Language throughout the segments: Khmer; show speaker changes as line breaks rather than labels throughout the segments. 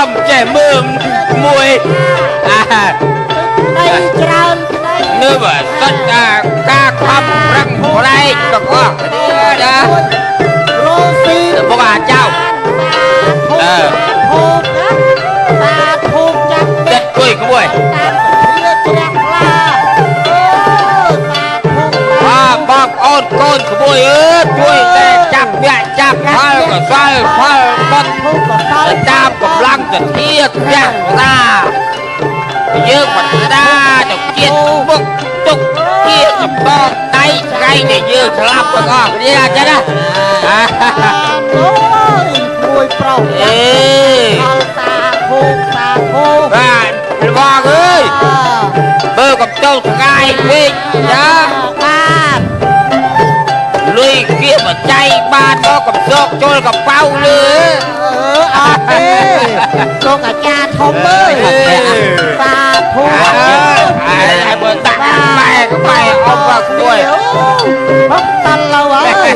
ំចេះមើលមួយអា
ដីច្រើនក្តី
នេះបើសិតតាការខំប្រឹងប្រែងទាំងអស់គ្នាណា
រោស៊ី
មកអាចៅ
អឺធូបណា សាធូបចាប់
ទឹកគួយគួយ
តាមពធាជ្រះថ្លា អូសាធុ
អាបងប្អូនកូនក្មួយអើយ ជួយតែចាប់វគ្គចាប់ផលកសលផលបុណ្យតាមកម្លាំងសទ្ធាជ្រះថ្លា យើងបណ្ដាទៅជាតិមុខទុកជាសម្បដៃ ថ្ងៃដែលយើងស្លាប់ទាំងអស់គ្នា អញ្ចឹងណា
អូយ មួយប្រុស
អេ
ផលសាធុសាធុ
បាទ បងអើយ បើកំចូលថ្ងៃពេកណា
បាទ
លុយគៀបចៃបានមកកំសកចូលកប៉ៅលើ
អត់ទេ លោកអាចារ្យធំអើយ សាធុ
ហើយមើលដាក់បែកបែកអត់មកគួយ
ហុកតល់ហើយ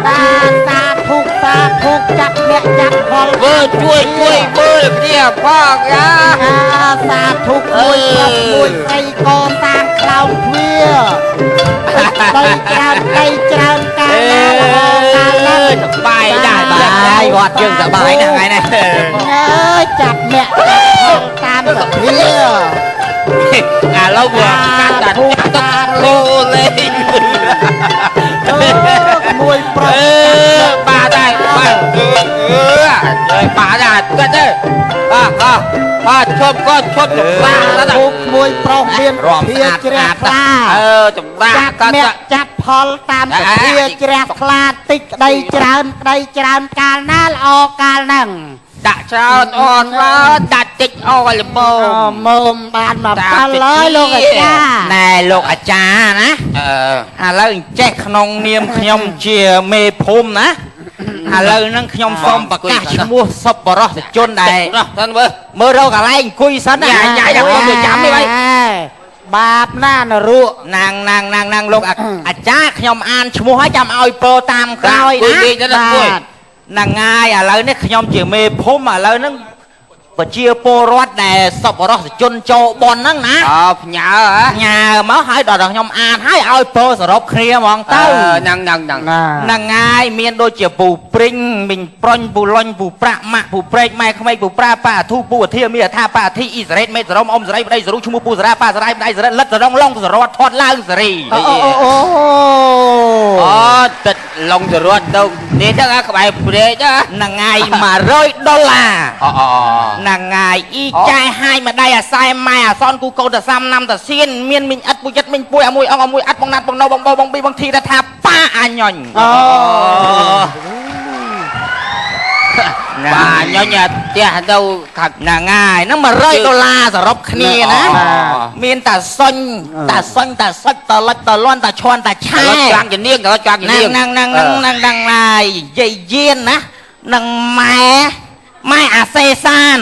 តាសាធុសាធុ ចាប់អ្នកចាប់ផល
មើលជួយជួយមើលគ្នាផងណា
សាធុ មួយប្រុសមួយស្រីកសាងខ្លោងទ្វារ ដីច្រើនដីច្រើន កាលណាល្អកាលណា
សបាយដែរ
បាយវត្តយើងសបាយណាស់ថ្ងៃនេះ
អើយ ចាប់អ្នកចាប់ផលតាមសភា
ឥឡូវវាកាត់តែទឹកគោលេង
មួយប្រុស
អឺបាទដែរ បាទអឺបាទដែរ គិតទេ អាអាអាឈប់ក៏ឈប់ ចម្រាក់ទៅ
មួយប្រុសមានភាជ្រះថ្លា
អឺចម្រាក់
កាត់អ្នកចាប់ផលតាមសភាជ្រះថ្លា តិចក្តីច្រើនក្តី ច្រើនកាលណាល្អកាលហ្នឹង
ដាក់ច្រើនអត់ច្រើន ដាក់តិចអល្មម
មើមបានមកផលហើយលោកអាចារ្យ
ណែលោកអាចារ្យណា អឺឥឡូវអញ្ចេះ ក្នុងនាមខ្ញុំជាមេភូមិណា ឥឡូវហ្នឹងខ្ញុំសូមប្រកាសឈ្មោះសប្បុរសជនដែល
សិនមើល
មើលរកកន្លែងអង្គុយសិនណា
ញ៉ាញ៉ាខ្ញុំទៅចាំនេះ
បាបណានរក
ណាងណាងណាងណាង លោកអាចារ្យ ខ្ញុំអានឈ្មោះឲ្យចាំឲ្យពោតាមក្រោយណា ហ្នឹងហើយ ឥឡូវនេះខ្ញុំជាមេភូមិ ឥឡូវហ្នឹងប្រជាពលរដ្ឋដែលសប្បុរសជនចូលបនហ្នឹងណា
អើផ្ញើហ៎
ផ្ញើមកឲ្យ ដល់ខ្ញុំអានឲ្យឲ្យពោសរុបគ្នាហ្មងទៅ
ហ្នឹងហ្នឹងហ្នឹង
ហ្នឹងហើយ មានដូចជាពូព្រិញ មីងប្រុញ ពូលុញ ពូប្រាក់ ម៉ាក់ ពូព្រែក ម៉ែក្មេក ពូប្រាប៉ាអាធូ ពូអាធាមីអាថាប៉ាអាធី អ៊ីសារ៉េតមេសរម អ៊ំសរី ប្តីសរុឈ្មោះពូសារ៉ាប៉ាសារ៉ៃ ប្តីសារ៉េតលិតសរងឡងសរតថតឡើងសេរី
អូអូអូ
អូ ទឹកឡងសរតទៅនេះទៅក្បែរព្រែក
ហ្នឹងហើយ 100ដុល្លារ
អូអូ
ហ្នឹងហើយ អ៊ីចែហាយម្ដាយអាសែម៉ែអាសនគូកូនតាសាំណាំតាសៀន មានមីងឥតពូចិត្តមីងពួយអាមួយអងអាមួយអាត់បងណាត់បងណៅបងបោបងប៊ីបងធីថាប៉ាអាញញ
អូ បាទ ញញផ្ទះទៅខាង
ហ្នឹងហើយ ហ្នឹង100ដុល្លារសរុបគ្នាណា មានតាសុញតាសុញតាសុចតាលិចតាលន់តាឈន់តាឆែ
ច្រាំងជំនាញ តាច្រាំងជំនាញ
ហ្នឹងហ្នឹងហ្នឹងហ្នឹងហើយ យាយយានណា នឹងម៉ែម៉ែអាសេសាន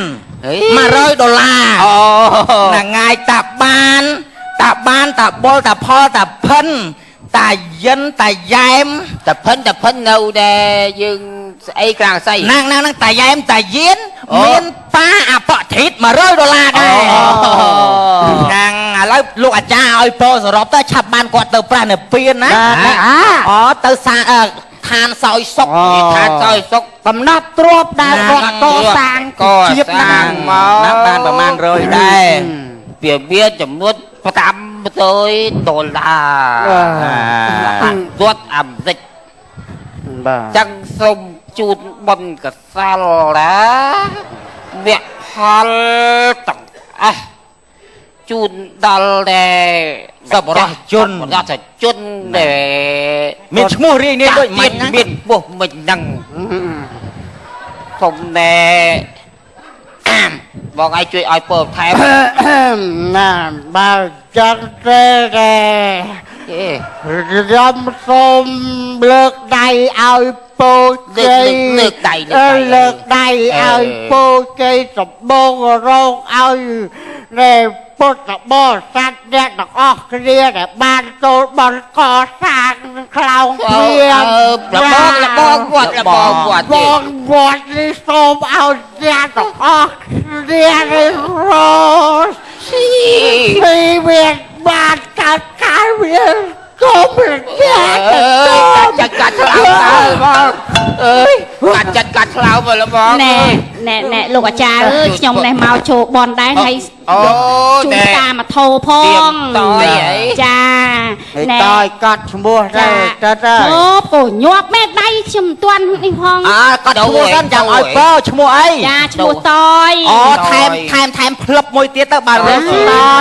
100ដុល្លារ
អូ
ហ្នឹងហើយ តាបានតាបានតាបុលតាផលតាផិនតាយិនតាយ៉ែម
តាផិនតាផិននៅដែលយើងស្អីក្រាំងស្អី
ហ្នឹងហ្នឹងហ្នឹង តាយ៉ែមតាយាន មានប៉ាអបធិត100ដុល្លារដែរ ហ្នឹង ឥឡូវលោកអាចារ្យឲ្យពោសរុបទៅ ឆាប់បានគាត់ទៅប្រាស់នៅពៀនណា អូ ទៅសាឋានសោយសុក
ឋានសោយសុក
កំណត់ទ្របដែលគាត់កសាង
ជាតិហ្នឹងមក
ណា បានប្រមាណ100ដែរ
វាមានចំនួន500ដុល្លាររដ្ឋអាមេរិក
បាទ
ចឹងសូមជូនបុណ្យកសលណា វគ្គផលទាំងអស់ជូនដល់ដែល
សប្បុរសជន
សប្បុរសជនដែល
មានឈ្មោះរាយនេះដូចមិញ
មានឈ្មោះមិញហ្នឹង សូមណែបងឯងជួយឲ្យពើថែម
ណា បើចឹងទេទេ ខ្ញុំសូមលើកដៃឲ្យពូជ័យ
លើកដៃ
លើកដៃឲ្យពូជ័យ សម្បងរោគឲ្យណែ ពុទ្ធបរិស័ទអ្នកទាំងអស់គ្នាដែលបានចូលបន់កសាងខ្លោងទ្វារ
លបងវត្តលបងវត្ត
បងវត្តនេះសូមឲ្យអ្នកទាំងអស់គ្នានេះរស់ស៊ីវាបានកើតកាលវាគុំរយៈ
កាត់កាត់ឆ្លោតើបងអើយកាត់ចិត្តកាត់ឆ្លោមកលបង
ណែណែណែលោកអាចារ្យអើយខ្ញុំនេះមកចូលបនដែរហើយ
អូ
ជូនតាមកធោផងចា
ណែតយកាត់ឈ្មោះដែរទៅទៅ
អូកូញាប់មែនដៃខ្ញុំមិនទាន់នេះផង
អើកាត់ឈ្មោះសិនចាំឲ្យបើឈ្មោះអី
ចាឈ្មោះតយ
អូថែមថែមថែមផ្លឹបមួយទៀតទៅបាទ
ត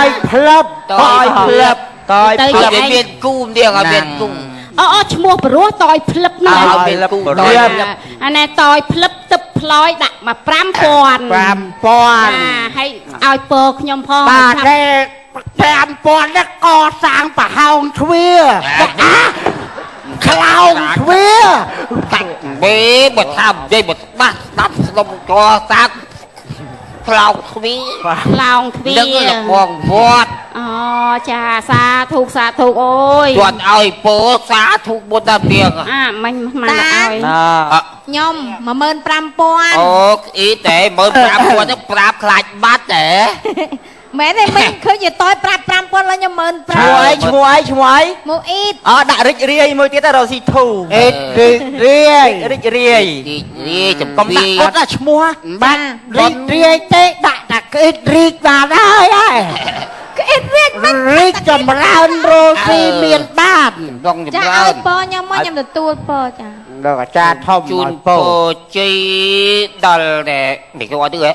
យផ្លឹប
តយផ្លឹបតយ
ផ្លឹបមានគូនាងឲ្យមានគូ
អូអូឈ្មោះព្រោះតយផ្លឹបនោះ
ឲ្យមានគូតយ
អាណែតយផ្លឹបទឹកផ្លយដាក់មក5000
5000
ចាហើយឲ្យពរខ្ញុំផង
បាទទេ5000នេះកសាងប្រហោងទ្វារខ្លោងទ្វារ
តាក់បេបើថានិយាយបើច្បាស់ស្ដាប់ស្ដុំកសាងខ្លោងទ្វារ
ខ្លោងទ្វារ
នឹងលបងវត្ត
អូចាសាធុសាធុអូយ
គាត់ឲ្យពោសាធុមុនដល់ទៀង
អាមិញមកឲ្យ
ខ្ញុំ15000
អូអ៊ីតែ15000ហ្នឹងប្រាប់ខ្លាចបាត់ទេ
មែនទេមិញឃើញយតយប្រាប់5000ឡើងខ្ញុំ15000
ឈ្មោះអីឈ្មោះអីឈ្មោះអី
មកអ៊ីត
អដាក់រិចរាយមួយទៀតទៅរកស៊ីធូ
អ៊ីតរិចរាយ
រិចរាយ
រិចរាយចំ
កុំដាក់គាត់ណាឈ្មោះ
បាទរិចរាយទេដាក់តែអ៊ីតរិចបានហើយហើយ
ក្អៀតរៀកមិន
រីកចម្រើនរោស៊ីមានបាន
ដងចម្
ចា
រើន
ឲ្យពរខ្ញុំមកខ្ញុំទទួលពរចា
លោកអាចារ្យធំ
ជូនពរជ័យដល់តែមិនគេអត់ទេ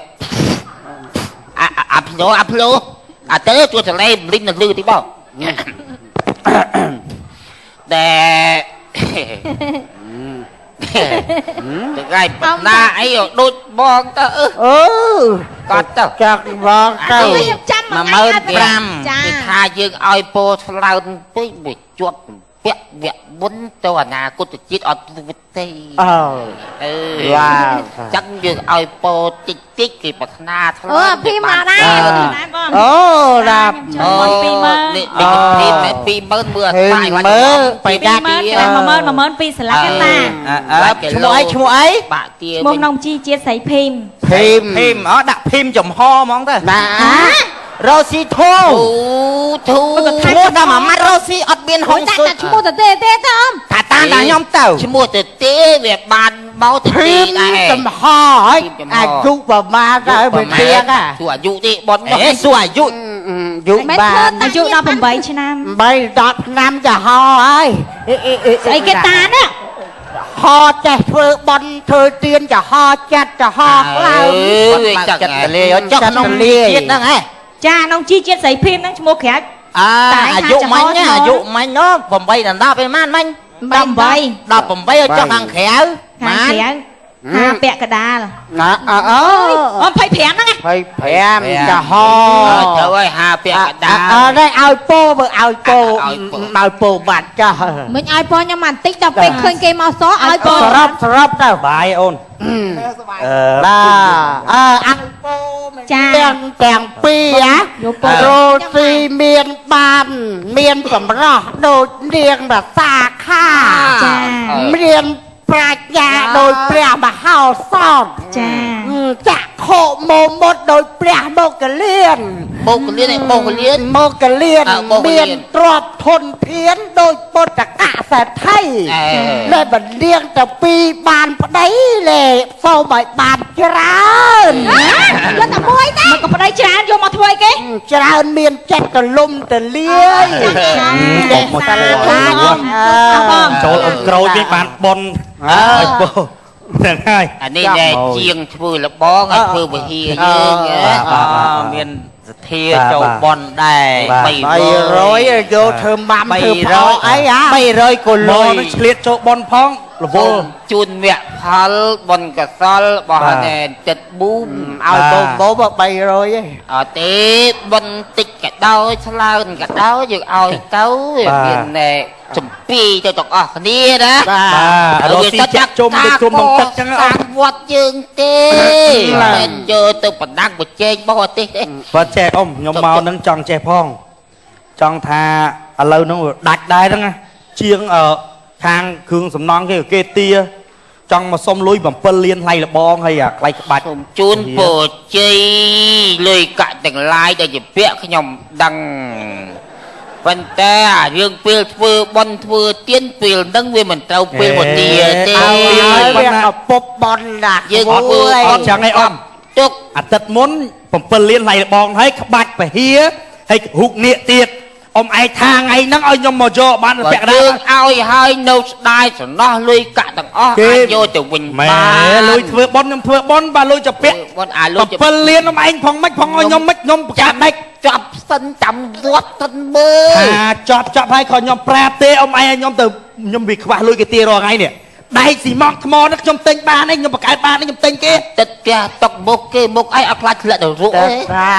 អាអាផ្លោអាផ្លោអាទៅជួយសលេមលីងនៅលឺតិចបងតែថ្ងៃបណ្ណាអីដូចបងទៅ
អឺ
កាត់ទៅ
ចាក់បងទៅ
ខ្ញុំចាំ
15000
ចា
គេថាយើងឲ្យពោឆ្លើនពេកវាជាប់ពាក់វគ្គមុនទៅអនាគតជាតិអត់ទេ
អូ
អឺ
វ៉ាវ
ចឹងយើងឲ្យពោតិចតិចគេប្រាថ្នាថ្លើ
អូភីមកដែរ
បង
អូណា
អូនេះនេះ20000មើលអត់បាយ
មើល
ទៅដាក់20000 10000ពីស្លាកតា
ឈ្មោះអីឈ្មោះអី
បាក់ទា
ឈ្មោះក្នុងជីជាតិស្រីភីម
ភីម
ភីមអូដាក់ភីមចំហហ្មងទៅ
ណា
រ៉ូស៊ីធូ
ធូ
ឈ្មោះដល់មួយម៉ាត់រ៉ូស៊ីអត់មានហុង
ស៊ុយដាក់ឈ្មោះទៅទេទេទៅអ៊ំ
ថាតាមដល់ខ្ញុំទៅ
ឈ្មោះទៅទេវាបានមកទៅទេដែរ
ចំហហើយអាយុប្រមាណហើយវាទៀង
សួរអាយុទេបន
អេសួរអាយុ
យុបាន
អាយុ18ឆ្នាំ
8 10ឆ្នាំចំហហើយ
ស្អីគេតាណា
ហចេះធ្វើបន់ធ្វើទៀនចំហចិត្តចំហខ្លាំង
ចិត្តទលាយចុះក្នុងជាតិហ្នឹងហ៎
ចាក្នុងជីជាតិស្រីភីមហ្នឹងឈ្មោះក្រាច់
អើអាយុមិញអាយុមិញនោះ8ដល់10ឯម៉ានមិញ
18
18ឲ្យចុះខាងក្រៅ
ខាងក្រៅ ហាពាក់កដាល
ណាអូ
25ហ្នឹង
25ចំហ
ត្រូវហើយហាពាក់កដាល
អត់ទេឲ្យពោបើឲ្យពោឲ្យពោបាត់ចាស់
មិញឲ្យពោខ្ញុំបន្តិចដល់ពេលឃើញគេមកសឲ្យពោ
សរុបសរុបទៅ
បាយអូន
អឺបាទអើឲ្យពោ
ចា
ទាំងពីរណារោស៊ីមានបានមានសម្រស់ដូចនាងរសាខា
ចា
មានប្រាជ្ញាដោយព្រះមហោសថ
ចា
ចក្ខុមមុតដោយព្រះមោគលាន
មោគលានឯមោគលាន
មោគលានមានទ្រព្យធនធានដោយពុទ្ធកសេដ្ឋីដែលបណ្លៀងទៅពីបានប្តីលេសូមឲ្យបានច្រើន
យកតែមួយទេ
មកក៏ប្តីច្រើនយកមកធ្វើអីគេ
ច្រើនមានចិត្តទលំទលាយ
មកចូលអ៊ំក្រូចនេះបានប៉ុនឲ្យពោហ្នឹងហើយ
អានេះដែលជាងធ្វើលបងឲ្យធ្វើវិហារយើង
មានសទ្ធាចូលប៉ុនដែរ
300យកធ្វើម៉ាំធ្វើប្រអីហ่า
300គីឡូ
នឹងឆ្លៀតចូលប៉ុនផងរវល់
ជូនវគ្គផលបុណ្យកុសលរបស់ណែចិត្តប៊ូម
ឲ្យបូមបូម300ឯង
អត់ទេបុណ្យតិចក៏ ដោយឆ្លើនក៏ដោយយើងឲ្យទៅវាមានសំពីទៅទាំងអស់គ្នាណា
បាទរកស៊ីចាក់ជុំទៅជុំក្នុងទឹកចឹង
អត់វត្តយើងទេមិនយកទៅបណ្ដាំប្រជែងបរទេសទេ
បាទចេះអ៊ំខ្ញុំមកនឹងចង់ចេះផងចង់ថាឥឡូវហ្នឹងដាច់ដែរហ្នឹងជាងខាងគ្រឿងសំណង់គេគេទាចង់មកសុំលុយ7លានថ្លៃលបងហើយអាថ្លៃក្បាច់
សូមជូនពរជ័យលុយកាក់ទាំងឡាយដែលជាពាក្យខ្ញុំដឹងប៉ុន្តែអារឿងពេលធ្វើបន់ធ្វើទៀនពេលហ្នឹងវាមិនត្រូវពេលមកទាទេ
វាកពុបបន់ណា
យើងធ្វើ
អត់ចឹងឯងអ៊ំ
ទុក
អាទិត្យមុន7លានថ្លៃលបងហើយក្បាច់ពហិហើយរូបនាគទៀតអ៊ំឯងថាថ្ងៃហ្នឹងឲ្យខ្ញុំមកយកបានពាក់កណ្ដាល
យើងឲ្យហើយនៅស្ដាយសំណោះលុយកាក់ទាំងអស់អាចយកទៅវិញ
បានលុយធ្វើបន់ខ្ញុំធ្វើបន់បាទលុយចាពាក់
បន់អាលុយ
7លានអ៊ំឯងផងមិនផងឲ្យខ្ញុំមិនខ្ញុំប្រកាសដាច់
ចាប់សិនចាំវត្តសិនមើល
ថាចាប់ចាប់ហើយក៏ខ្ញុំប្រាប់ទេអ៊ំឯងឲ្យខ្ញុំទៅខ្ញុំវាខ្វះលុយគេទារាល់ថ្ងៃនេះដែកស៊ីម៉ង់ថ្មនេះខ្ញុំទិញបានឯងខ្ញុំបង្កើតបានខ្ញុំទិញគេ
ទឹកផ្ទះតុកមុខគេមុខអីអត់ខ្លាចធ្លាក់ទៅរក់ទេ
បា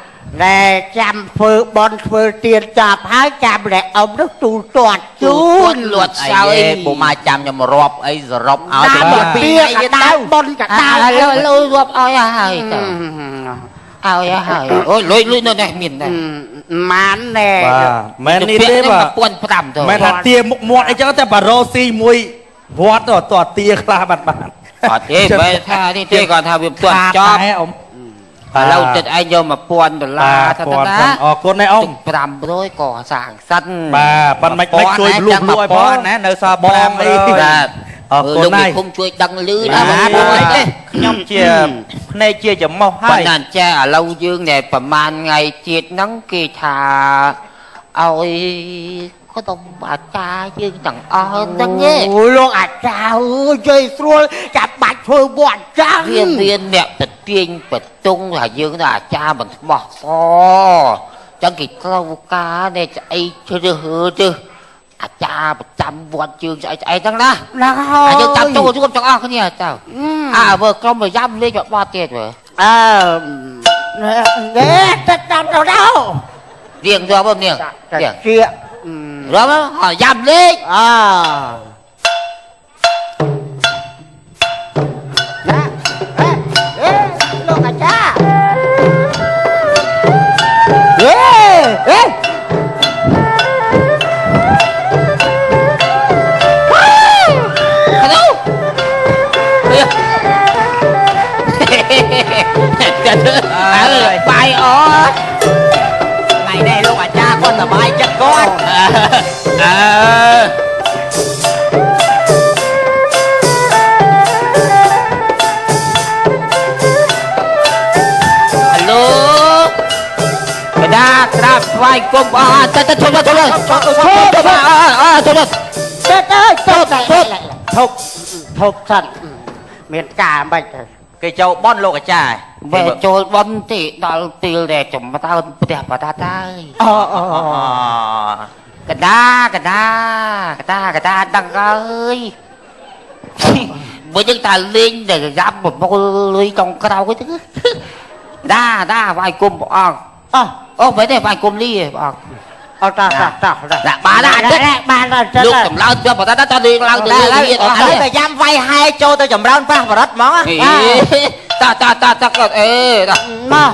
ទណែចាំធ្វើបន់ធ្វើទៀនចាប់ហើយចាំតែអ៊ំនោះទូទាត់ជូន
លួចសើយ
បុមាចាំខ្ញុំរាប់អីសរុបឲ្យ
ទៅពីកដាលបន់កដាល
លុយរាប់ឲ្យហើយទៅឲ្យហើយអូយលុយលុយនៅនេះមានដែរ
ម៉ានណែ
បាទមែននេះទេបាទ
1500ទៅ
មែនថាទាមុខមាត់អីចឹងតែបារ៉ូស៊ីមួយវត្តទៅតទាខ្លះបាត់បាន
អត់ទេបែរថានេះទេគាត់ថាវាមិនទាន់ចប់
អ៊ំ
ឥឡូវចិត្តឯងយក1000ដុល្លារថាតា
អរគុណណាអ៊ំ
500ក៏សាងសិន
បាទប៉ុន្តែមិនជួយលួចលួចឲ្យផង
ណានៅសល់
បងអី
បាទ
អរគុណ
លោក
ណាស់
មេឃុំជួយដឹងលឺណា
បាទ
បងប្អូនទេ
ខ្ញុំជាភ្នែកជាច្រមុះហើ
ប៉ុ
យ
ន្តែចេះឥឡូវយើងណែប្រហែលថ្ងៃទៀតហ្នឹងគេថាឲ្យក្រុមអាចារ្យយើងទាំងអស់ហ្នឹងឯង
អូយលោកអាចារ្យអើយនិយាយស្រួលចាំបាច់ធ្វើវត្តចឹង
វាមានអ្នកទៅទាញបតុងថាយើងទៅអាចារ្យមិនស្មោះសចឹងគេត្រូវការនេះស្អីជ្រើសរើសទៅអាចារ្យប្រចាំវត្តយើងស្អីស្អីហ្នឹងណា
ហ្នឹងហើយ
អាយើងចាំចូលរួមទាំងអស់គ្នាទៅអើមើលក្រុមប្រចាំលេងបត់ទៀតមើល
អើនេះទៅតាមទៅដល់
រៀងរាប់ហ្នឹងរៀង
ជា
រាប់ហើយយ៉ាំលេង
អើណាអេអេលោកអាចារ្យអេអេ
ទៅអើបាយអត់
ថ្ងៃនេះលោកអាចារ្យគាត់សប្បាយចិត្តគាត់
អើលោកកដាក្រាបថ្វាយគុំអស់ទៅទៅឈប់ឈប់ឈប់ឈប់ឈប់អើឈប់
ទៅទៅទៅធប់ធប់សិនមានការមិនទៅ
គេចូលបន់លោកអាចារ្យ
វាចូលបន់ទេដល់ពេលដែលចម្រើនព្រះបដាហើយ
អូអូ
កដាកដាកដាកដាដឹងហើយបើយើងថាលេងតែយ៉ាប់ប្រមូលលុយចុងក្រោយទៅដាដាវាយគុំព្រះអង្គ
អូ
អូមិនទេវាយគុំលីព្រះអង្គ
អត់តតត
ដាក់បានណា
បានដល់
លោកចម្លើយព្រះបដាតលេងឡើងទៅ
ឥឡូវទៅយ៉ាំវាយហែចូលទៅចម្រើនព្រះបរិតហ្មង
តតតតគាត់អេត
មក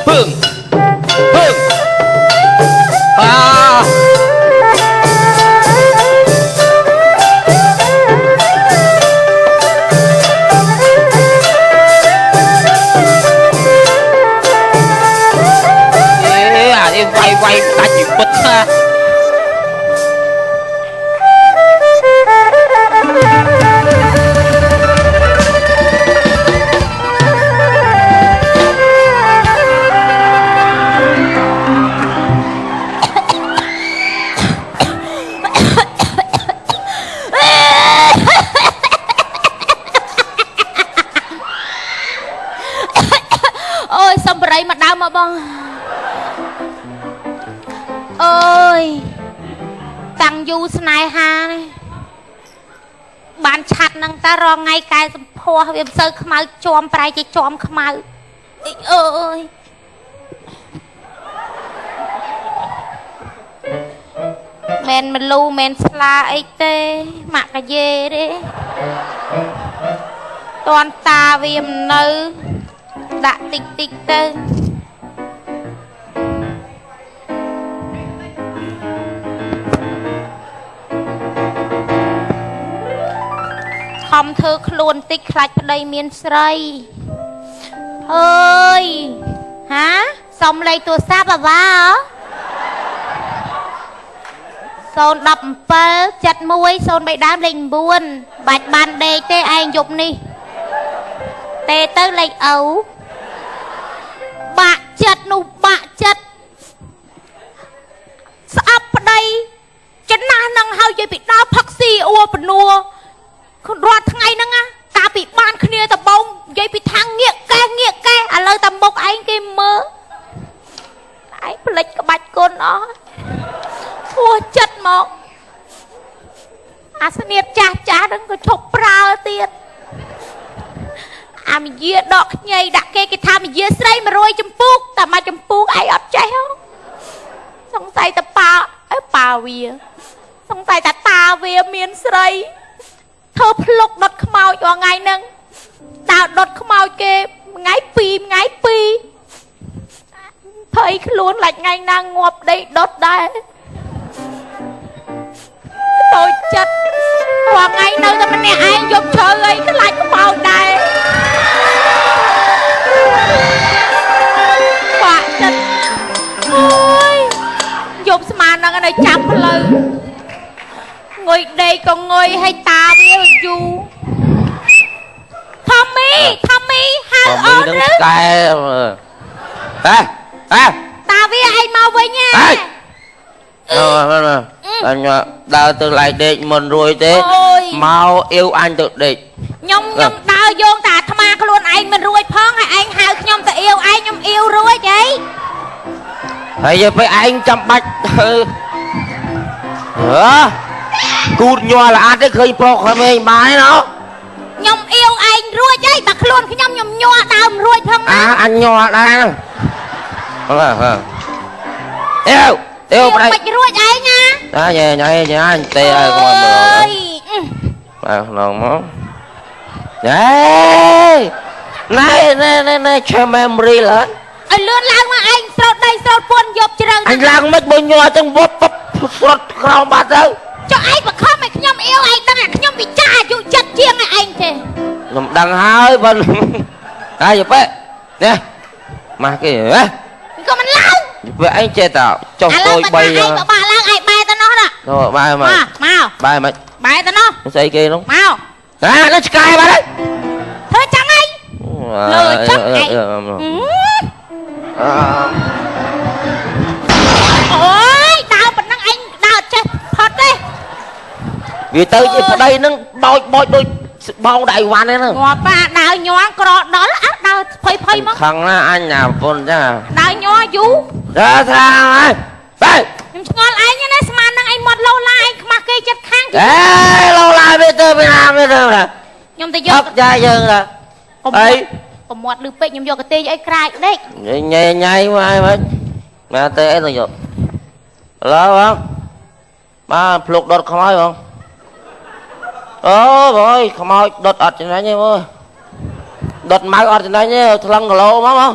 ពឹងពឹងបាអេអានេះវាយវាយដាច់ជីវិតណា
អូយសំបរិយមកដើមមកបងអើយតាំងយូរស្នេហានេះបានឆាត់នឹងតារងថ្ងៃកែសម្ផស្សវាមិនសូវខ្មៅជាំប្រែជាជាំខ្មៅ អើយមែនមលូមែនស្លាអីទេម៉ាក់កាយេទេតន់តាវាមិននៅដាក់តិចតិចទៅខំធ្វើខ្លួនតិចខ្លាចប្តីមានស្រីអើយហាសុំលេខទូរស័ព្ទអាវ៉ា017 71 03ដើមលេខ9បាច់បានដេកទេឯងយប់នេះទេទៅលេខឪបាក់ចិត្តនោះបាក់ចិត្តស្អប់ប្តីចំណាស់នឹងហើយនិយាយពីដើមផឹកស៊ីអួពនួរាល់ថ្ងៃហ្នឹងណាកាលពីបានគ្នាដបងនិយាយពីថាងាកកេះងាកកេះឥឡូវតែមុខឯងគេមើលឯងផ្លិចក្បាច់គុណអស់ហួសចិត្តមកអាស្នៀតចាស់ចាស់ហ្នឹងក៏ឈប់ប្រើទៀតអាមយាដកខ្ញីដាក់គេគេថាមយាស្រី100ចម្ពោះតែមកចម្ពោះឯងអត់ចេះសង្ស័យតប៉ាអើប៉ាវាសង្ស័យតាតាវាមានស្រីធ្វើភ្លុកដុតខ្មោចរាល់ថ្ងៃហ្នឹងតើដុតខ្មោចគេថ្ងៃ2ថ្ងៃ2ភ័យខ្លួនឡាច់ថ្ងៃណាងាប់ដីដុតដែរតូចចិត្តរាល់ថ្ងៃនៅតែម្នាក់ឯងយប់ជ្រៅអីខ្លាចខ្មោចដែរបាក់ចិត្តអូយយប់ស្មានហ្នឹងនៅចាំផ្លូវងុយដេកក៏ងុយឲ្យតាវាយូរថមីថមីហៅអូនឬ
កែហេហេ
តាវាឯងមកវិញហ៎
អញដើរទៅឡៃដេកមិនរួយទេមកអៀវអញទៅដេក
ខ្ញុំដើរយោងតែអាត្មាខ្លួនឯងមិនរួចផងហើយឯងហៅខ្ញុំទៅអៀវឯងខ្ញុំអៀវរួចហី
ហើយយកទៅឯងចាំបាច់ធ្វើហ៎គូតញ័រល្អទេឃើញប្រុសក្មេងបានទេណោះ
ខ្ញុំអៀវឯងរួចហីបើខ្លួនខ្ញុំខ្ញុំញ័រដើមរួចផង
ណាអញញ័រដែរហ្នឹងហ៎អៀវអៀវប្តី
មិនរួចឯងណា
អាញ៉ៃញ៉ៃញ៉ៃទេឲ្យកុំមើលបាទឡងមកណែណែណែណែណែឆេមេមរីឡើយ
ឲ្យលឿនឡើងមកឯងស្រោតដីស្រោតពួនយប់ជ្រៅ
អញឡើងមិនបើញ័រចឹងវប់ស្រត់ក្រោមបាត់ទៅ
ចុះឯងបខំឲ្យខ្ញុំអៀវឯងដឹងអាខ្ញុំវិចារអាយុចិត្តជាងឯងទេ
ខ្ញុំដឹងហើយបើហើយយប៉េនេះម៉ាស់គេហ៎
ក៏មិនឡើង
វាឯងចេះតែចុះតូច3
ឯងក៏បាក់ឡើងឯងបែរទៅនោះណា
បែរមក
មក
បែរមក
បែរទៅនោះ
ស្អីគេនោះ
មក
អានោះឆ្កែបាត់ហើយ
ធ្វើចឹងឯងលើចឹងឯងអូយដើរប៉ុណ្ណឹងឯងដើរចេះផុតទេ
វាទៅជាប្តីនឹងបោចបោចដូចបងដៃវ៉ាន់ហ្នឹង
ងាប់ប៉ាដើរញ័រក្រដល់អើដើរភ័យភ័យមក
ខឹងណាអញណាប្រពន្ធចា
ដើរញ័រយូរ
ដើរថាហើយបែ
ខ្ញុំឆ្ងល់ឯងណាស្មាននឹងឯងមាត់លោឡាឯងខ្មាស់គេចិត្តខាង
អេលោឡាវាទៅពីណាវាទៅណា
ខ្ញុំទៅយក
ចាយើងណា
អីកុំមាត់លឺពេកខ្ញុំយកកាទេអីក្រាចដេក
ញ៉ៃញ៉ៃមកអីមិនមកទៅអីទៅយកឡូវបងបាទភ្លុកដុតខ្មោចបងអូបងអើយខ្មោចដុតអត់ចំណេញទេបងដុតម៉ៅអត់ចំណេញទេថ្លឹងគីឡូមកបង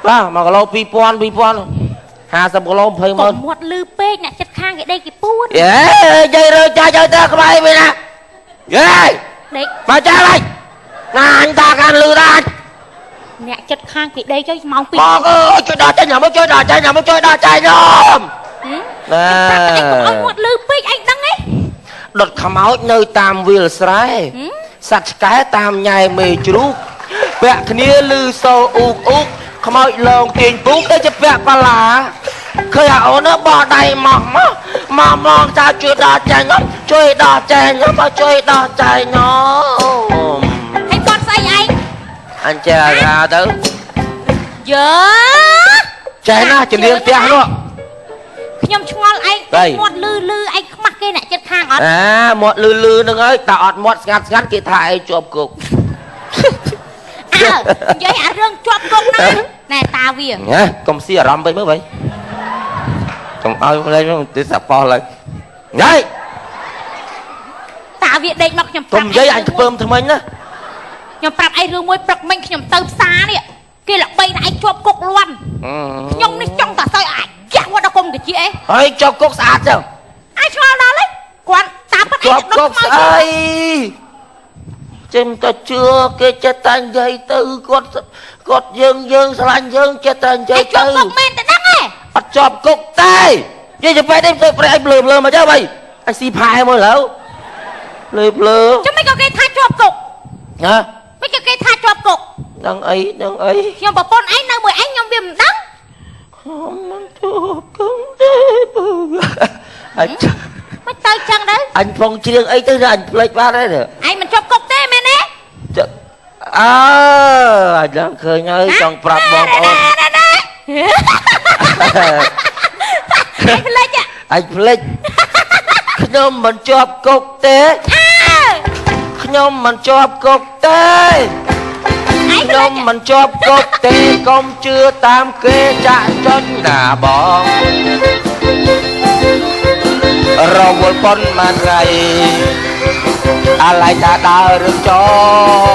បាទ1គីឡូ2000 2000 50គីឡូ20ម៉ឺន
មាត់លឺពេកអ្នកចិត្តខាងគេដេកគេពួន
យេនិយាយរើចាចឲ្យតើក្បែរវិញណាយេ
ដេក
មកចាឡើយណាអញតាកាន់លឺដែរ
អ្នកចិត្តខាងគេដេកចុយម៉ោង2
បងអើយជួយដល់ចេញមកជួយដល់ចេញមកជួយដល់ចេញខ្ញុំ
ណែកុំឲ្យមាត់លឺពេកឯងដឹងទេ
ដុតខ្មោចនៅតាមវាលស្រែសត្វឆ្កែតាមញ៉ែមេជ្រូកពាក់គ្នាលឺសូអ៊ូកអ៊ូកខ្មោចលងទាញពូកទៅជាពាក់កាឡាឃើញអាអូនបោះដៃមកមកមកមកចាជួយដល់ចេញជួយដល់ចេញមកជួយដល់ចេញអូ
ហើយគាត់ស្អីឯង
អញចេះថាទៅ
យើ
ចេះណាជំនាញផ្ទះនោះ
ខ្ញុំឆ្ងល់ឯងមាត់លឺលឺឯងខ្មាស់គេអ្នកចិត្តខាងអត់
អាមាត់លឺលឺហ្នឹងហើយតែអត់មាត់ស្ងាត់ស្ងាត់គេថាឯងជាប់គុក
អើនិយាយអារឿងជាប់ ណែតាវា
ណាកុំស៊ីអារម្មណ៍ពេកមើលបីកុំឲ្យលេងទៅសាប៉ោះឡើយញ៉ៃ
តាវាដេកមកខ្ញុំ
ប្រាប់កុំនិយាយអញខ្ពើមថ្មិញណា
ខ្ញុំប្រាប់ឯងរឿងមួយព្រឹកមិញខ្ញុំទៅផ្សារនេះគេល្បីថាឯងជាប់គុកលន់ខ្ញុំនេះចង់តែសើអាចចាក់វត្តដល់គុំកាជាអី
ហើយជាប់គុកស្អាតចឹង
ឯងឆ្ងល់ដល់ហើយគាត់តាមពិតឯង
ជាប់គុកស្អីចេញតែជឿគេចេះតែនិយាយទៅគាត់យើងស្រឡាញ់យើងចេះតែនិយាយទៅ
ជាប់គុកមែនតែដឹងហ៎
អត់ជាប់គុកទេនិយាយទៅពេកទៅប្រែឯងភ្លើភ្លើមកចុះបីឯងស៊ីផែមកលើភ្លើភ្លើ
ចាំមិនក៏គេថាជាប់គុក
ណា
មិនក៏គេថាជាប់គុក
ដឹងអីដឹងអី
ខ្ញុំប្រពន្ធឯងនៅមួយឯងខ្ញុំវាមិនដឹង
ខ្ញុំមិនជាប់គុកទេពូអញ
មិនទៅចឹងដែរ
អញផងជ្រៀងអីទៅអញភ្លេចបាត់ហើយ
ឯងមិនជាប់គុកទេមែនទេ
អើអញដឹងឃើញហើយចង់ប្រាប់បងប្អូន
ឯងភ្លេច
អញភ្លេចខ្ញុំមិនជាប់គុកទេខ្ញុំមិនជាប់គុកទេខ្ញុំមិនជាប់គុកទេកុំជឿតាមគេចាក់ចុចណាបងរវល់ប៉ុនមួយថ្ងៃអាឡៃតាដើររឿងចង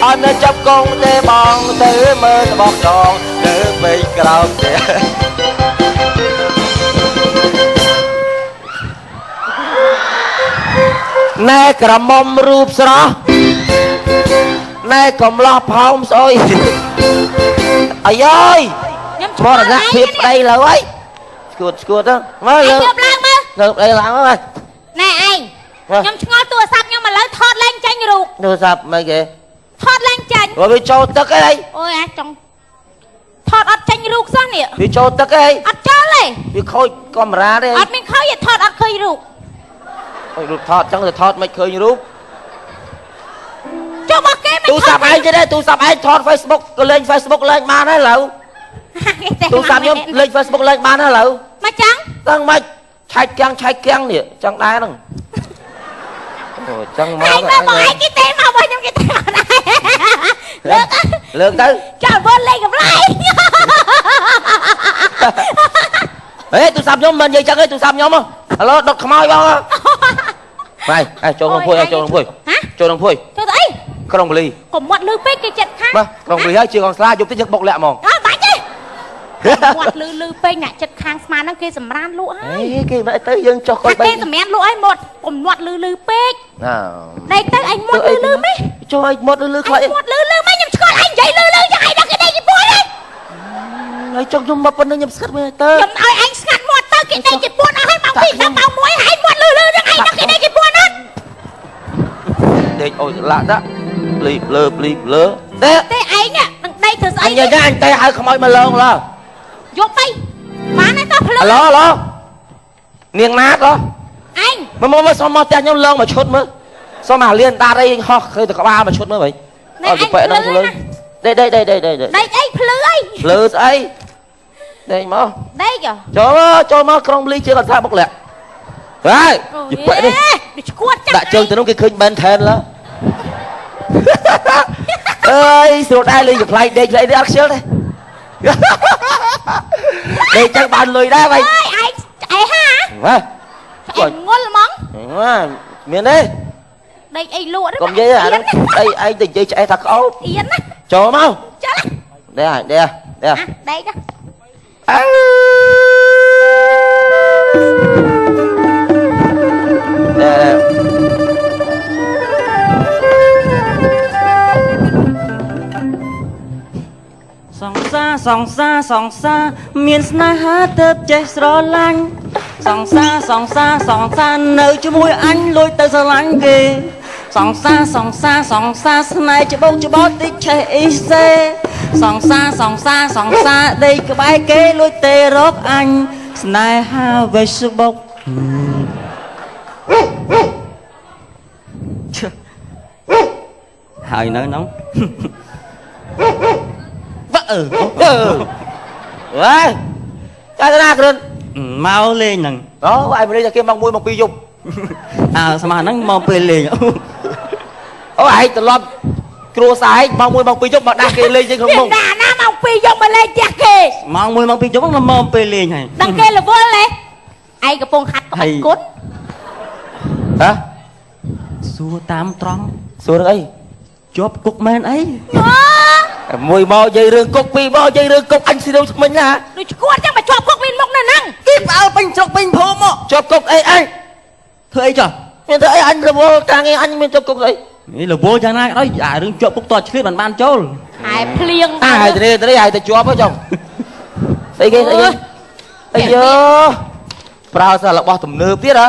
អត់នៅចាប់កងទេបងទៅមើលស្បោកចងទៅពេកក្រោមទេណែក្រមុំរូបស្រស់ណែកំឡោះផោមស្អុយអាយអើយមរណភាពប្តីលើហើយស្គួតស្គួតទៅមើលលើលើប្តីឡើងមក
ណែឯងខ្ញុំឆ្ងល់ទូរស័ព្ទខ្ញុំឥឡូវថតឡើងចាញ់រូប
ទូរស័ព្ទមិនគេ
ថតឡើងចាញ់
វាចូលទឹកអី
អូយអាចង់ថតអត់ចាញ់រូបសោះនេះ
វាចូលទឹកអី
អត់ចូលទេ
វាខូចកាមេរ៉ាទេ
អត់មានខូចទេថតអត់ឃើញរូប
អូយរូបថតចឹងទៅថតមិនឃើញរូប
ចុះមកគេមិន
ទូរស័ព្ទឯងទេទូរស័ព្ទឯងថត Facebook ក៏លេង Facebook លេងបានហើយឥឡូវទូរស័ព្ទខ្ញុំលេង Facebook លេងបានហើយឥឡូវ
មកចឹង
ដឹងមិនឆែកគាំងឆែកគាំងនេះចឹងដែរហ្នឹងអូចឹងមក
ឯងមកឯងគេទេមករបស់ខ្ញុំគេទេមកដែរ
លើកទៅ
ចាំវើលេងកំឡែង
ហេទូរស័ព្ទខ្ញុំមិននិយាយចឹងទេទូរស័ព្ទខ្ញុំហៅឡូដុតខ្មោចបងបាយអេចូលក្នុងភួយចូលក្នុងភួយចូលក្នុងភួយ
ចូលទៅអី
ក្រុងបលី
កុំមាត់លឺពេកគេចិត្តខាង
បាទក្រុងបលីហើយជាកងស្លាយប់តិចយើងបុកលាក់ហ្មង
អើបាច់ទេមាត់លឺលឺពេកអ្នកចិត្តខាងស្មានហ្នឹងគេសម្រានលក់ហើយ
គេមិនទៅយើងចុះគាត់
គេសម្រានលក់ហើយមាត់កុំមាត់លឺលឺពេកដេកទៅឯងមាត់លឺលឺម៉េច
ចុះឯងមាត់លឺលឺខ្លាច
មាត់លឺលឺម៉េចខ្ញុំឆ្ងល់ឯងនិយាយលឺលឺយ៉ាងឯងដល់គេដេកពីពួនហ៎
ហើយចុះខ្ញុំមកប៉ុណ្្នឹងខ្ញុំស្ងាត់មើលទៅ
ខ្ញុំឲ្យឯងស្ងាត់មាត់ទៅគេដេកពីពួនអស់ហើយម៉ោង2ដល់ម៉ោង1ហើយមាត់លឺលឺនឹងឯងដល់គេដេកពីពួនអត់
ដេកអូយឡាក់ដាក់ភ្លីភ្លើភ្លីភ្លើទេ
ទេឯងនឹងដេកធ្វើស្អី
អញនិយាយអញទេហៅខ្មោចមកលងឡើ
យកទៅបានហើយតោះភ្លើ
ឡូឡូនាងណាតហ៎
ឯង
មកមកសុំមកផ្ទះខ្ញុំលងមកឈុតមើលសុំអាលៀនដាតអីហោះឃើញតែក្បាលមកឈុតមើលវិញអត់ទៅប៉ែហ្នឹងលើដេកដេកដេកដេកដេក
ដេកអីភ្លឺអី
ភ្លឺស្អីដេកមក
ដេក
ចូលចូលមកក្រុងលីជាកថាបុកលាក់ហើយយប៉ែនេះ
ឈួតចា
ដាក់ជើងទៅនោះគេឃើញបែនថែនឡើអើយស្រួលដែរលេងកំប្លែងដេកលេងនេះអត់ខ្ជិលទេដេកចឹងបានលុយដែរបី
ឯងឯងហា
បាទ
ឯងងល់ហ្មង
មានទេ
ដេកអីលក់
កុំនិយាយអាហ្នឹងអីឯងទៅនិយាយឆ្អេះថាក្អូប
អៀនណា
ចូលមក
ចូល
ដេកដេកដេក
ដេក
អើ
សង្សារសង្សារសង្សារមានស្នេហាទៅចេះស្រឡាញ់សង្សារសង្សារសង្សារនៅជាមួយអញលួចទៅស្រឡាញ់គេសង្សារសង្សារសង្សារស្នេហ៍ច្បោកច្បោតតិចឆេះអ៊ីសេសង្សារសង្សារសង្សារដេកក្បែរគេលួចទេរកអញស្នេហា Facebook ហើយនៅហ្នឹង
វ៉ាអឺអើយចាណាគ្រិន
មកលេងហ្នឹង
អូឯងមកលេងតែគេម៉ោង1ម៉ោង2យប់ អ
ើស្មានហ្នឹងមកពេលលេង
អូឯងត្រឡប់ គ្រួសារឯងម៉ោង1ម៉ោង2យប់មកដាក់គេលេងយើងក្នុងមុង
ណាណាម៉ោង2យប់មកលេងផ្ទះគេ
ម៉ោង1ម៉ោង2យប់មកមកពេលលេងហើយ
ដឹងគេរវល់ទេឯងកំពុងហាត់ក្បាច់គុណ
ហ៎
សួរតាមត្រង់
សួររឿងអី
ជាប់គុកមែនអី
មួយមកនិយាយរឿងគុក ពីរមកនិយាយរឿងគុក អញស៊ីរឿងថ្មិញណា
ដូចឈួតចឹងមកជាប់គុកមានមុខនៅហ្នឹង
គេផ្អើលពេញស្រុកពេញភូមិមក
ជាប់គុកអីអញ
ធ្វើអីចុះ
មានធ្វើអីអញរវល់តាំងឯងអញមានជាប់គុកអី
នេះរវល់យ៉ាងណាក៏ដោយអារឿងជាប់គុកតឆ្លៀតមិនបានចូល
ហែភ្លៀង
អាហើយទេទេហើយទៅជាប់ហ៎ចុងស្អីគេស្អីគេអីយោប្រើសាររបស់ទំនើបទៀតហ៎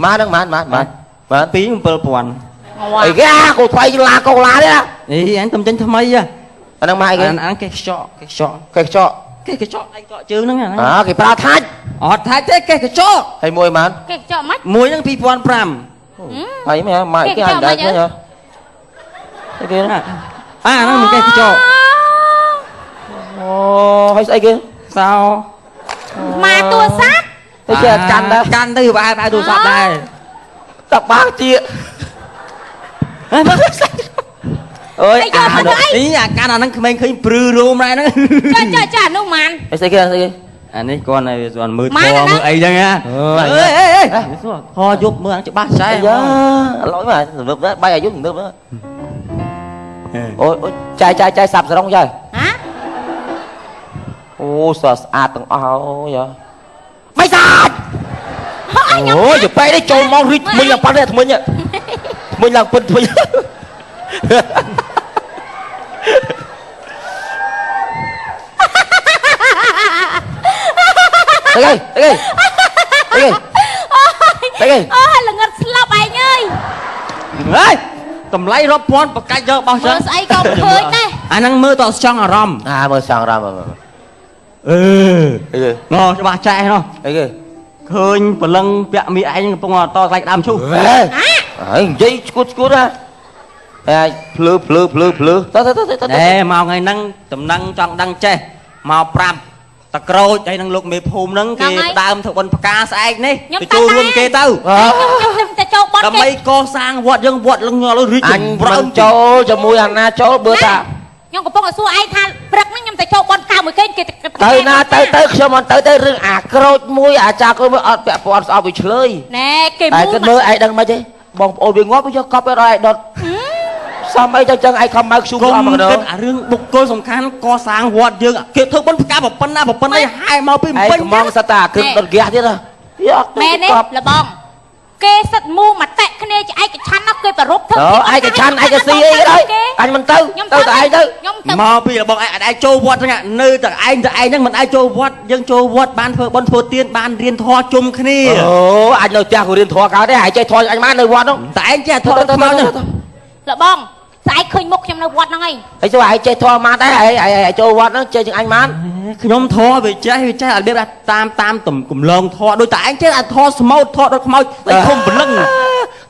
ម៉ានឹងម៉ានម៉ានម៉ានម៉ាន
2 7000
អីគេអាកូថ្លៃឡាកូឡាទេណា
អីអញតំចេញថ្មីហ៎
អាហ្នឹងម៉ាអីគេ
អាហ្នឹងគេខ្ចក់គេខ្ចក់
គេខ្ចក់
គេខ្ចក់ឯងខ្ចក់ជើងហ្នឹង
អាគេប្រើថាច់
អត់ថាច់ទេគេខ្ចក់
ហើយមួយម៉ាន
គេខ្ចក់ម៉េច
មួយហ្នឹង2005
ហើយមែនម៉ាគេអញដែរឃើញហ៎អីគេ
អាហ្នឹងមិនគេខ្ចក់
អូហើយស្អីគេ
សោ
ម៉ាទូរស័ព្ទ
ទៅជាកាន់ដែរ
កាន់ទៅបែបទូរស័ព្ទដែរ
តបាជា
អើយអានេះអាកាន់អាហ្នឹងក្មេងឃើញព្រឺរោមដែរហ្នឹង
ចាចាចានោះម៉ាន
ស្អីគេស្អីគេ
អានេះគាត់ឲ្យគាត់មើលធម៌មើលអីចឹងហ៎អេអេអេធម៌យប់មើលអាច្បាស់ចែ
យ៉ាឡយមកសំលឹបបាយអាយុសំលឹបអូយអូយចាយចាយចាយសាប់សរងចាយ
ហ៎
អូស្អាតស្អាតទាំងអស់អូយមិនស្អាតអូយបែនេះចូលមករីកថ្មិញឡើងប៉ាន់នេះថ្មិញថ្មិញឡើងពិនថ្មិញ អីអីអីអីអី
អូយល្ងឹតស្លាប់ឯងអើយ
ហេតម្លៃរាប់ពាន់បកាច់យកបោះចឹង
មើលស្អីក៏មិនឃើញដែរ
អាហ្នឹងមើលតចង់អារម្មណ៍
អាមើលចង់អារម្មណ៍
អឺងច្បាស់ចែនោះ
អីគេ
ឃើញព្រលឹងពាក់មីឯងកំពុងតថ្លៃក្តាមឈូស
ហើយនិយាយឈួតឈួតណាអាភ្លឺភ្លឺភ្លឺភ្លឺទៅទៅទៅ
អេមកថ្ងៃហ្នឹងតំណឹងចង់ដឹងចេះមកប្រាប់តក្រូចហើយនឹងលោកមេភូមិហ្នឹងគេដើមធ្វើបុណ្យផ្កាស្អែកនេះទៅចូលរួមគេទៅ
ខ្ញុំទៅចូលបុណ្យគេ
ដើម្បីកសាងវត្តយើងវត្តលងលរីក
អញមិនចូលជាមួយអាណាចូលបើថា
ខ្ញុំកំពុងឲ្យសួរឯងថាព្រឹកហ្នឹងខ្ញុំទៅចូលបុណ្យផ្កាមួយគេគេ
ទៅណាទៅទៅខ្ញុំមិនទៅទៅរឿងអាក្រូចមួយអាចារ្យក្រូចមួយអត់ពាក់ព័ន្ធស្អប់វាឆ្លើយ
ណែគេ
តែគិតមើលឯងដឹងមិនទេបងប្អូនវាងាប់វាយកកប់ទៅដល់ឯងដុតសំអីទៅចឹងឯងខំមកខ្ជុំអស់មកដល់
គិតអារឿងបុគ្គលសំខាន់កសាងវត្តយើងគេធ្វើបុណ្យផ្កាប៉ុណ្ណាប៉ុណ្ណីហែមកពី
ពេញកំងសតាគ្រឿងដុតហ្គាសទៀត
យកមែនទេលបងគេសិតមូមតិគ្នាជាឯកឆាន់ណាគេប្ររពធ្វើ
ឯកឆាន់ឯកស៊ីអីក៏ដោយអញមិនទៅទៅតែឯងទៅ
មកពីរបស់ឯងឯងចូលវត្តហ្នឹងនៅតែឯងតែឯងហ្នឹងមិនឯងចូលវត្តយើងចូលវត្តបានធ្វើបុណ្យធ្វើទានបានរៀនធម៌ជុំគ្នា
អូអញនៅផ្ទះក៏រៀនធម៌កើតដែរឯងចេះធម៌អញបាននៅវត្តហ្នឹង
តែឯងចេះធម៌ខ្មៅហ្នឹង
លបងស្អែកឃើញមុខខ្ញុំនៅវត្តហ្នឹងឯង
ហើយចូលឯងចេះធម៌មកដែរឯងឯងចូលវត្តហ្នឹងចេះជាងអញបាន
ខ្ញុំធម៌វាចេះវាចេះឲ្យរបៀបតាមតាមកំឡងធម៌ដូចតែឯងចេះអាធម៌ស្មោតធម៌ដុតខ្មោចតែធំព្រលឹង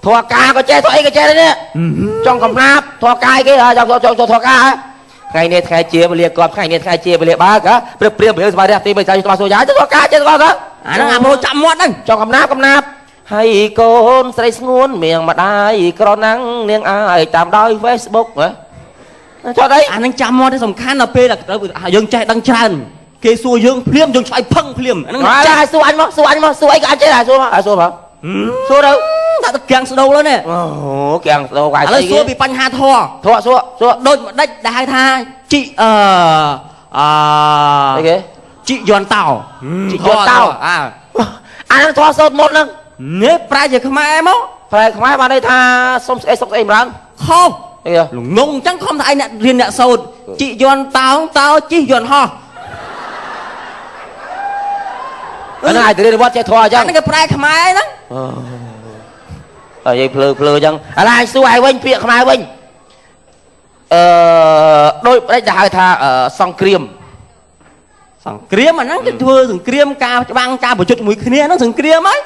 ធម៌ការក៏ចេះធម៌អីក៏ចេះដែរនេះចង់កំណាប់ធម៌កាយគេចង់ចង់ធម៌ការថ្ងៃនេះថ្ងៃជាវេលាកប់ថ្ងៃនេះថ្ងៃជាវេលាបើកព្រឹកព្រាមព្រាមសមាធិទីបីសាយស្មាសូយ៉ាធម៌ការចេះធម៌ការ
អាហ្នឹងអាប្រូចាំមាត់ហ្នឹង
ចង់កំណាប់កំណាប់ហើយកូនស្រីស្ងួនមៀងម្ដាយក្រណាំងនាងអាយតាមដោយ Facebook ហ៎ចត់អី
អាហ្នឹងចាំមាត់ទេសំខាន់ដល់ពេលយើងចេះដឹងច្រើនគេសួរយើងភ្លាមយើងឆ្លើយផឹងភ្លាម
អាហ្នឹងចាសួរអញមកសួរអញមកសួរអីក៏អញចេះដែរសួរមកសួរមកសួរទៅ
ដាក់ទៅគាំងស្ដូលនេះ
អូគាំងស្ដូល
ឥឡូវសួរពីបញ្ហាធម៌
ធម៌សួរសួរ
ដូចម្ដេចដែលហៅថាជីអឺអ
ឺអីគេ
ជីយន់តោ
ជីយន់តោ
អា
អាហ្នឹងធម៌សូត្រមុតហ្នឹង
នេះប្រែជាខ្មែរមក
ប្រែខ្មែរបានន័យថាសុំស្អីសុកស្អីម្ដង
ខុសលងងអញ្ចឹងខំថាឯងអ្នករៀនអ្នកសូត្រជីយន់តោតោជីយន់ហោះ
អាហ្នឹងឯងទៅរៀនវត្តចេះធម៌អញ្ចឹង
ហ្នឹងគេប្រែខ្មែរហ្នឹង
អើយាយភ្លើភ្លើអញ្ចឹងឥឡូវឯងសួរឯងវិញពាក្យខ្មែរវិញអឺដោយប្តេជ្ញាហៅថាសង្គ្រាម
សង្គ្រាមអាហ្នឹងគេធ្វើសង្គ្រាមការច្បាំងការប្រយុទ្ធជាមួយគ្នាហ្នឹងសង្គ្រាមហើយ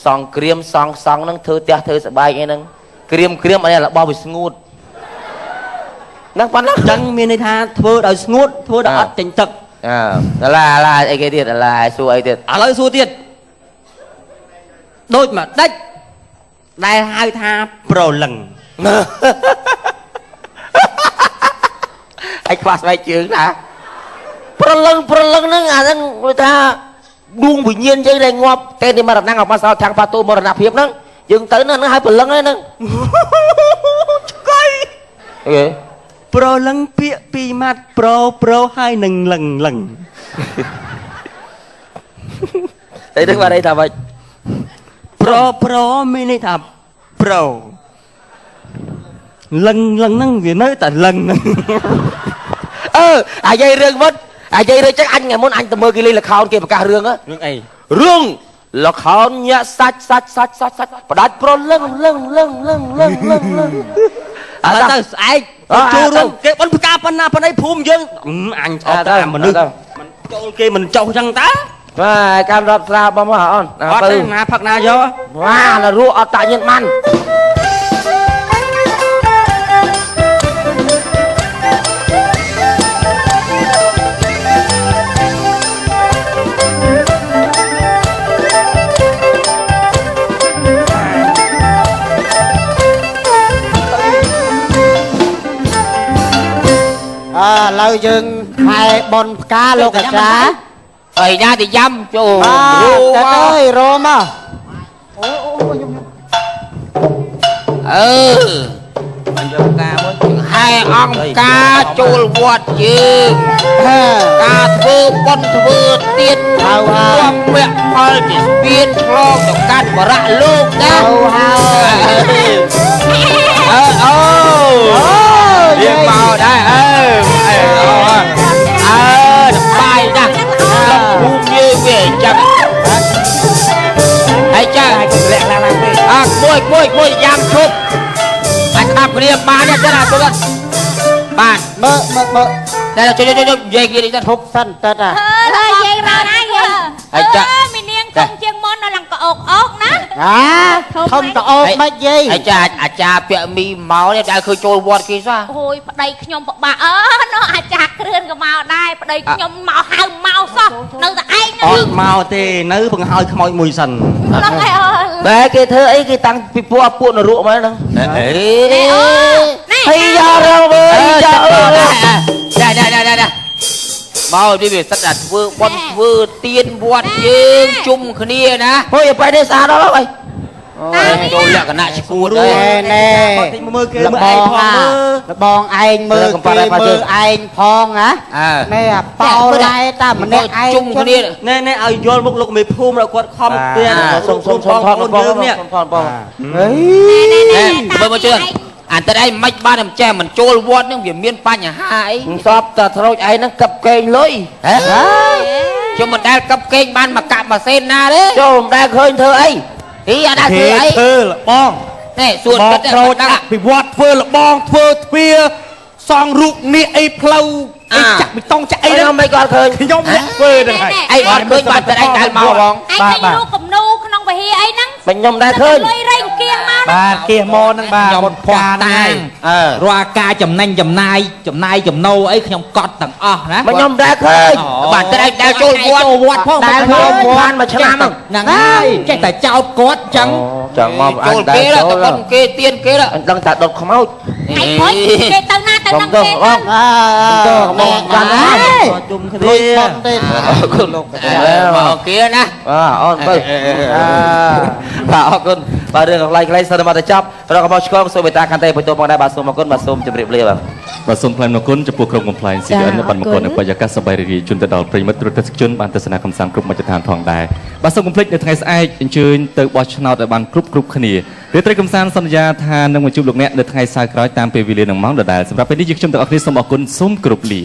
សង្គ្រាមសង់សង់ហ្នឹងធ្វើផ្ទះធ្វើស្បែកអីហ្នឹងក្រៀមក្រៀមអានេះរបស់វាស្ងួតហ្នឹងប៉ុណ្ណឹង
អញ្ចឹងមានន័យថាធ្វើដោយស្ងួតធ្វើដោយអត់ចេញទឹក
អើឡាឡាអីគេទៀតឡាសួរអីទៀត
ឥឡូវសួរទៀតដូចម្ដេចដែលហៅថាប្រលឹង
អីខ្វះស្បែកជើងណាប្រលឹងហ្នឹងអាហ្នឹងគេថាដួងវិញ្ញាណយើងដែលងាប់តែនេះមរណៈអបសោខាងបាតូមរណភាពហ្នឹងយើងទៅហ្នឹងហើយប្រលឹងហ្នឹង
ឆ្កៃអេប្រលឹងពាក្យពីរម៉ាត់ប្រហើយនឹងលឹងលឹង
តែនឹងបានន័យថាម៉េច
ប្រមានន័យថាប្រលឹងលឹងហ្នឹងវានៅតែលឹងហ្នឹង
អឺអាយាយរឿងវត្តអាយាយរឿងចឹងអញថ្ងៃមុនអញទៅមើលគេលេងល្ខោនគេប្រកាសរឿង
រឿងអី
រឿងល្ខោនញាក់សាច់សាច់សាច់សាច់សាច់ផ្ដាច់ប្រលឹងលឹងលឹងលឹងលឹងលឹងលឹង
ឥឡូវទៅស្អែកចូលរួមគេបនផ្កាប៉ុណ្ណាប៉ុណ្ណីភូមិយើងអញអត់តែមនុស្សមិនចូលគេមិនចុះចឹងតើ
បាទកាន់រាប់ស្រាបងមកអូន
អត់ទេណាផឹកណាយក
វ៉ាលរក់អត់តាញៀនបាន
អើឥឡូវយើងហែបនផ្កាលោកអាចារ្យ
អីណាទៅយ៉ាំចូល
រោមកអើយរោមកអូអូខ្ញុំ
អឺ
បានយកផ្កាមួយ
ហែអង្គការចូលវត្តយើងការធ្វើបុណ្យធ្វើទាន
ហើយហើយ
មគ្គផលជាស្ពានឆ្លងទៅកាន់បរៈលោកណា
ហើយ
អើអូរៀងមកដែរអើអើសប្បាយណាស់ភូមិយើងវាអញ្ចឹងហើយចា
លាក់ឡើងពេក
អើមួយយ៉ាំឈប់អាចស្ដាប់គ្នាបានទេណាទូទៅបាន
មើមើ
តែជួយជួយនិយាយគ្នានេះទៅ
ឈប់សិនទៅតា
អើយយើងរត់ណាយើង
ហើយចា
មីនាងធំជាងមុននៅឡើងក្អោកអោកណា
អាធំតអូកមិនយាយ
ហើយចាអាចារ្យពាក់មីមកនេះដែលឃើញចូលវត្តគេសោះ
អូយប្តីខ្ញុំពិបាកអើនោះអាចារ្យគ្រឿនក៏មកដែរប្តីខ្ញុំមកហៅមកសោះនៅតែឯង
អត់មកទេនៅបង្ហើយខ្មោចមួយសិន
ហ្នឹងហើយអូ
បែគេធ្វើអីគេតាំងពីពួកនរកមកហ្នឹងអេហើយយ៉ារងវើយយ៉ាអើដែរដែរដែរមកនេះវាសិតតែធ្វើបុណ្យធ្វើទានវត្តយើងជុំគ្នាណាហុយបែរនេះស្អាតដល់អីចូលលក្ខណៈឈួត
ហើយណែ
មើលគេមើលឯងផងមើល
លបងឯងមើលគេមើលឯងផងណាណែអាប៉ោឡែតាម្នាក់ឯង
ជុំគ្នា
ណែណែឲ្យយល់មុខលោកមេភូមិដល់គាត់ខំទៀត
សុំសុំសុំថតបង
នេះ
សុំថតបងហេមើលមកជឿអានតែឯងមិនបានមិនចេះមិនចូលវត្តនឹងវាមានបញ្ហាអីសពតែត្រួចឯងនឹងកឹបកេងលុយហ៎ខ្ញុំមិនដែលកឹបកេងបានមកកាក់ម៉ាស៊ីនណាទេចូលមិនដែលឃើញធ្វើអីអីអត់ដែលធ្វើអី
ធ្វើលបង
នេះសួរ
គិតត្រួចពិវត្តធ្វើលបងធ្វើទ្វារសង់រូបនេះអីផ្លូវអីចាក់បេតុងចាក់អី
ហ្នឹងមិនគាត់ឃើញ
ខ្ញុំអ្នកធ្វើហ្នឹងហើយ
អីអត់ឃើញបានតែឯងដែលមកបង
ឯងឃើញរូបគំនូក្នុងវិហារអីហ្នឹង
មិនខ្ញុំដែលឃើញ
លុយរែងគៀសមក
បាទគៀសមកហ្នឹងបាទ
ខ្ញុំភ័ស្តុតាងរាល់ការចំណេញចំណាយចំណូលអីខ្ញុំកត់ទាំងអស់ណា
មិនខ្ញុំដែលឃើញបាទតែឯងដែលចូលវត្ត
ផង
ដែលចូលវត្តមួយឆ្នាំ
ហ្នឹងហើយចេះតែចោតគាត់ចឹង
ចឹងមកអញដែលចូលទៅគេទៀនគេអញដឹងថាដុតខ្មោច
ឯងខូចគេទៅណាទៅនឹងគេទៅ
ទៅមកកាន់ណា
ជុំគ្នា
ទេ
អរគុណលោកមកគេណាបាទអូនបើបាទអរគុណបាទរឿងខ្លីៗសិនមកទៅចប់រកមកឆ្កងសូមមេត្តាកាន់តែបន្ទោផងដែរបាទសូមអរគុណបាទសូមជម្រាបលាបាទ
បាទសូមថ្លែងអំណរគុណចំពោះក្រុមកំប្លែង CVN បានមកនៅបរិយាកាសសប្បាយរីករាយជូនទៅដល់ប្រិយមិត្តទូរទស្សនិកជនបានទស្សនាកម្សាន្តគ្រប់មជ្ឈដ្ឋានផងដែរបាទសូមកុំភ្លេចនៅថ្ងៃស្អែកអញ្ជើញទៅបោះឆ្នោតឲ្យបានគ្រប់គ្នារាត្រីកម្សាន្តសន្យាថានឹងមកជួបលោកអ្នកនៅថ្ងៃសៅរ៍ក្រោយតាមពេលវេលានឹងម៉ោងដដែលសម្រាប់ពេលនេះយើងខ្ញុំទាំងអស់គ្នាសូមអរគុណសូមគោរពលា